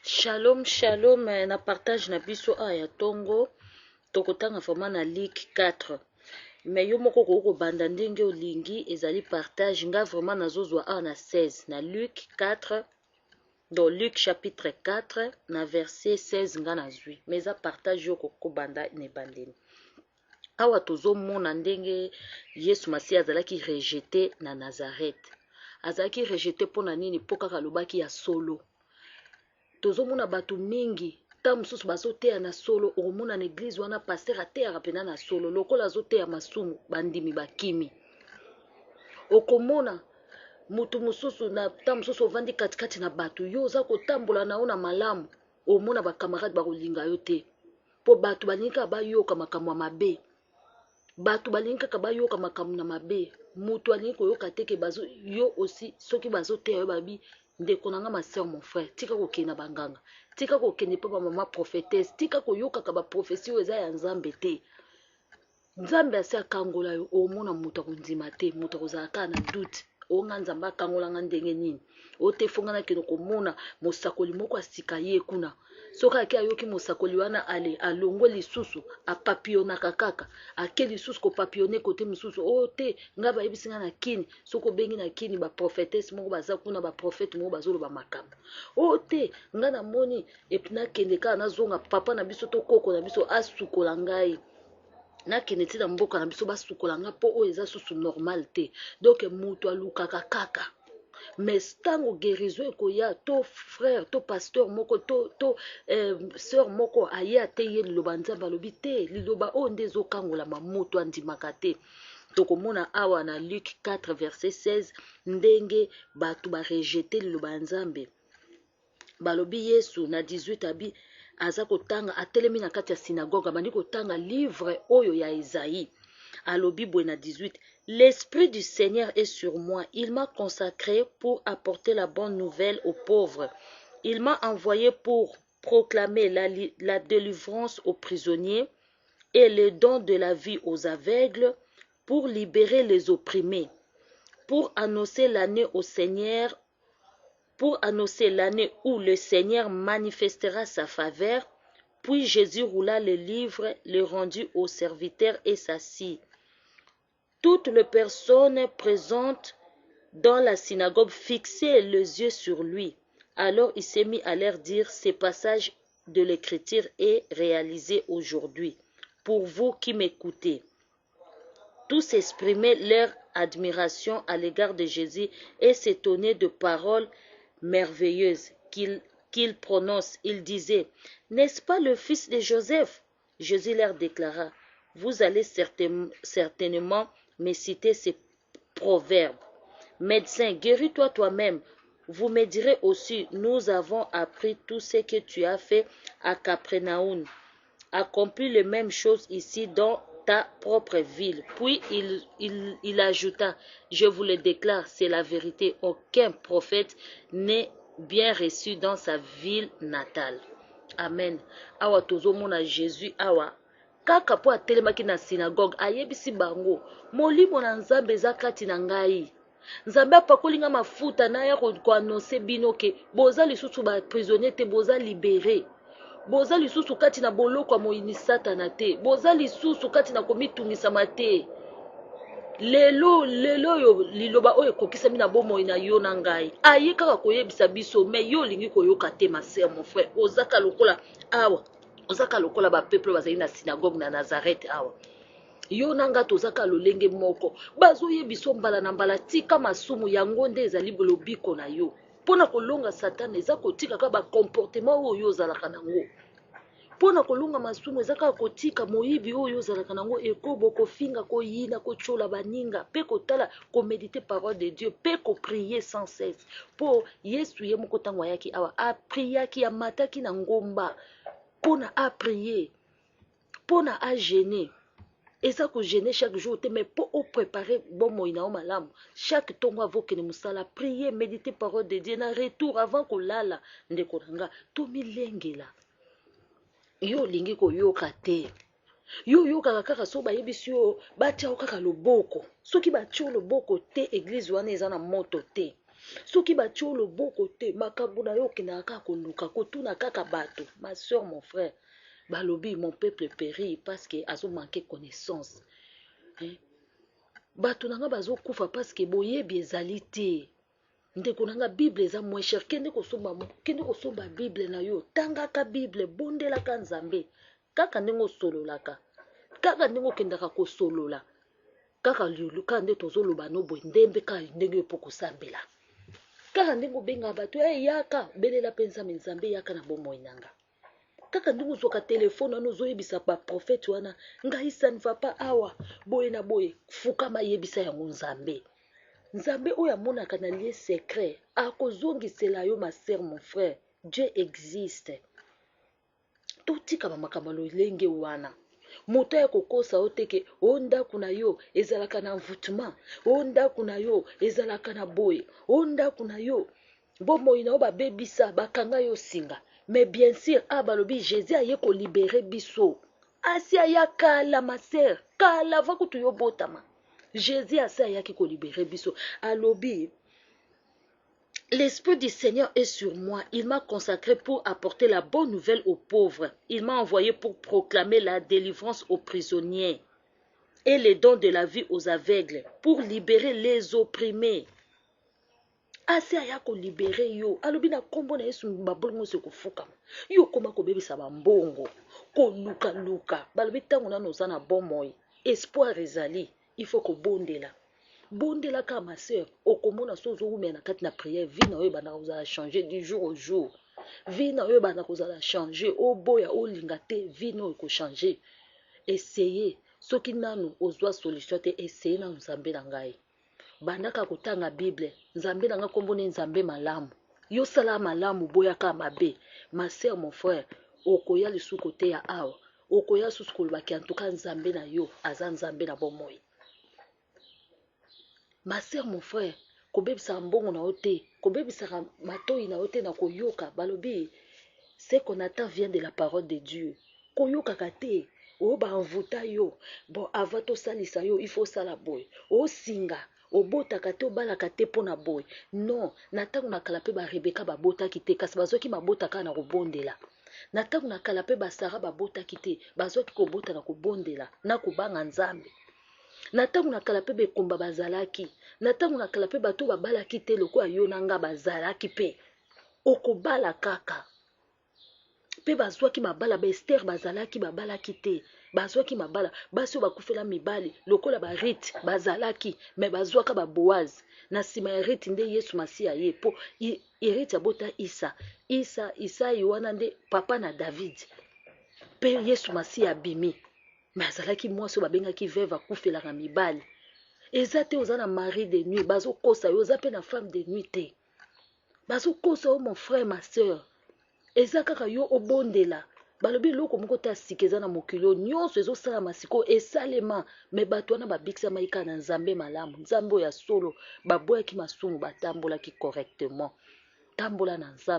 Shalom shalom na partage na biso awa ya tongo tokotanga vraiment na Luc 4 mais yo moko okoki kobanda ndenge olingi ezali partage nga vraiment nazozwa awa na 16 na Luc 4 donc Luc chapitre 4 na verset 16 nga nazwi mais eza partage yo okoki kobanda na ebandeli. Awa tozomona ndenge Yesu Masiya azalaki rejete na Nazareth. Azalaki rejete mpo na nini? Mpo kaka alobaki ya solo. Tozomona bato mingi ntango mosusu bazoteya na solo, okomona na eglise wana pasteur ateyaka mpenza na solo, lokola azoteya masumu, bandimi bakimi. Okomona moto mosusu na ntango mosusu ovandi katikati na bato, yo oza kotambola na yo na malamu, omona ba camarade bakolinga yo te. Po batu balingi kaka bayoka makambo ya mabe batu balingi kaka bayoka makambo na mabe mutu alingi koyoka te ke bazo yo aussi soki bazoteya yo babi ndeko na nga ma sœur mon frère tika kokende na banganga tika kokende mpe ba mama prophetesse tika koyokaka ba prophetie oyo eza ya nzambe te Nzambe asi akangola yo omona moto akondima te moto akozala kaka na doute o nga nzambe akangola nga ndenge nini o te fo nga nakende komona mosakoli moko ya sika ye kuna soki ake ayoki mosakoli wana ale alongwe lisusu apapionaka kaka ake lisusu kopapione kote mosusu o te nga bayebisi nga na kini soki obengi na kini baprofetese moko baza kuna baprofete moko bazoloba makambo o te nga namoni nakende kaka nazonga papa na biso to koko na biso asukola ngai nakende ti na mboka na biso basukola nga mpo oyo eza susu normal te donc moto alukaka kaka mais ntango guérison ekoya to frère to pasteur moko to, to eh, sœur moko aye ateyi ye liloba nzambe alobi te liloba oyo nde ezokangolama moto andimaka te tokomona awa na Luc 4 verset 16 ndenge bato barejete liloba ya nzambe Balobi Yesu na 18 abi aza kotanga atelemi na kati ya synagogue abandi kotanga livre oyo ya Esaïe alobi boye na 18 L'esprit du Seigneur est sur moi, il m'a consacré pour apporter la bonne nouvelle aux pauvres. Il m'a envoyé pour proclamer la, la délivrance aux prisonniers et le don de la vie aux aveugles, pour libérer les opprimés, pour annoncer l'année au Seigneur pour annoncer l'année où le Seigneur manifestera sa faveur. Puis Jésus roula le livre, le rendit au serviteur et s'assit. Toutes les personnes présentes dans la synagogue fixaient les yeux sur lui. Alors il s'est mis à leur dire ces passages de l'Écriture est réalisé aujourd'hui. Pour vous qui m'écoutez, tous exprimaient leur admiration à l'égard de Jésus et s'étonnaient de paroles merveilleuses qu'il qu'il prononce. Ils disaient, N'est-ce pas le fils de Joseph Jésus leur déclara, Vous allez certainement me citer ces proverbes. Médecin, guéris-toi toi-même. Vous me direz aussi, nous avons appris tout ce que tu as fait à Capernaum. Accomplis les mêmes choses ici dans ta propre ville. Puis il, il, il ajouta, je vous le déclare, c'est la vérité, aucun prophète n'est bien reçu dans sa ville natale. Amen. Awa tozomona Jésus awa kaka mpo atelemaki na synagogue ayebisi bango molimo na Nzambe eza kati na ngai. Nzambe apakoli nga mafuta naya koannonce bino ke boza lisusu ba prisonnier te, boza libere. Boza lisusu kati na boloko ya moyini satana te, boza lisusu kati na komitungisama te. Lelo lelo oyo liloba oyo ekokisami na bomoi na yo na ngai, aye kaka koyebisa biso, mais yo olingi koyoka te, ma sœur, mon frère, ozaka lokola awa, ozaka lokola ba peuple bazali na synagogue na Nazareth awa. Yo na nga toza kaka lolenge moko. Bazoyebiso mbala na mbala tika masumu yango nde ezali lobiko na yo. Mpo na kolonga Satana eza kotika kaka ba comportement oyo yo ozalaka nango. Mpo na kolonga masumu eza kaka kotika moyibi oyo ozalaka nango, ekobo, kofinga, koyina, kotyola baninga, mpe kotala, komedite parole de Dieu, mpe koprier sans cesse. Mpo Yesu ye moko ntango ayaki awa apriaki, amataki na ngomba mpo na aprier. Pona a jeune eza ko jeune chaque jour te mais po o preparer bomoi na yo malamu chaque tongo avant okende mosala prier mediter parole de Dieu na retour avant kolala ndeko na nga tomilengela yo olingi koyoka te yo oyokaka kaka soki bayebisi yo batia yo kaka loboko soki batie yo loboko te eglise wana eza na moto te. Soki batie yo loboko te, makambo na yo okendaka kaka koluka, kotuna kaka bato. Ma soeur, mon frère, balobi mon peuple périt parce que azo manquer connaissance. Hein? Bato na nga bazokufa parce que boyebi ezali te. Ndeko na nga, Bible eza moins cher. Kende kosomba, kende kosomba Bible na yo, tangaka Bible, bondelaka Nzambe kaka ndenge osololaka, kaka ndenge okendaka kosolola, kaka kaka nde tozoloba no boye, ndembe kaka ndenge yo mpo kosambela, kaka ndenge obengaka bato e yaka, belela mpe Nzambe, Nzambe yaka na bomoi na nga. Kaka ndenge ozwaka telefone wana, ozoyebisa baprofete wana, ngai ça ne va pas awa, boye na boye, fukama, yebisa yango Nzambe. Nzambe oyo amonaka na lieu secret akozongisela yo. Ma sœur, mon frère, Dieu existe. Totika bamakambo ya lolenge wana. Moto aya kokosa yo te ke o ndako na yo ezalaka na envoûtement, o ndako na yo ezalaka na boye, o ndako na yo bomoi na yo babebisa, bakanga yo singa. Mais bien sûr, a balobi Jésus aye kolibérer biso. Asi aya kala, ma sœur, kala va kutu yo botama. Jésus asi ayaki kolibérer biso. Alobi: L'Esprit du Seigneur est sur moi. Il m'a consacré pour apporter la bonne nouvelle aux pauvres. Il m'a envoyé pour proclamer la délivrance aux prisonniers et les dons de la vie aux aveugles, pour libérer les opprimés. Asi aya kolibérer yo. Alobi na nkombo na Yesu, babolongo nyonso ekofukama. Yo okóma kobebisa bambongo, kolukaluka. Balobi ntango nano oza na bomoi, espoir ezali, il faut kobondela. Bondelaka, ma sœur, okomona so ozowumela na kati na prière, vie na oyo ebandaka kozala change du jour au jour. Vie na oyo ebanda kozala change, oboya olinga te, vie na oyo ekochange. Essaye, soki nanu ozwa solution te, essaye nanu Nzambe na ngai. Bandaka kotanga Bible. Nzambe na ngai, nkombo nde Nzambe malamu. Yo sala malamu, boyaka mabe. Ma sœur, mon frère, okoya lisusu koteya awa, okoya susu kolobaki antuka Nzambe na yo aza Nzambe na bomoi. Ma sœur, mon frère, kobebisaka mbongo na yo te, kobebisaka matoi na yo te na koyoka. Balobi ce qu'on attend vient de la parole de Dieu. Koyokaka te oyo baenvoûta yo. Bon, avant tosalisa yo, il faut osala boye, osinga, obotaka te, obalaka te mpo na boye. Non, na ntango na kala mpe baRebeka babotaki te, kasi bazwaki mabota kaka na kobondela. Na ntango na kala mpe baSara babotaki te, bazwaki kobota na kobondela na kobanga Nzambe. Na ntango na kala mpe bekomba bazalaki. Na ntango na kala mpe bato babalaki te lokola yo na nga bazalaki mpe. Okobala kaka mpe bazwaki mabala. BaEster bazalaki, babalaki te, bazwaki mabala. Basi oyo bakufela mibali lokola baRite bazalaki, me bazwaka baBoaz. Na nsima ya Rite nde Yesu Masiya ye, mpo Rite abota Isa. Isa, Isai wana nde papa na David. Mpe Yesu Masiya abimi, me azalaki mwasi oyo babengaki veuve, akufelaka mibali. Eza te oza na mari de nuit, bazokosa yo. Oza mpe na femme de nuit te, bazokosa yo. Mon frère, ma sœur, eza kaka yo obondela. Balobi eloko moko te ya sika eza na mokili oyo. Nyonso ezosalama sikoyo esalema, me bato wana babikisamaki kaka na Nzambe malamu, Nzambe oyo ya solo. Baboyaki masumu, batambolaki correctement. Tambola na Nzambe.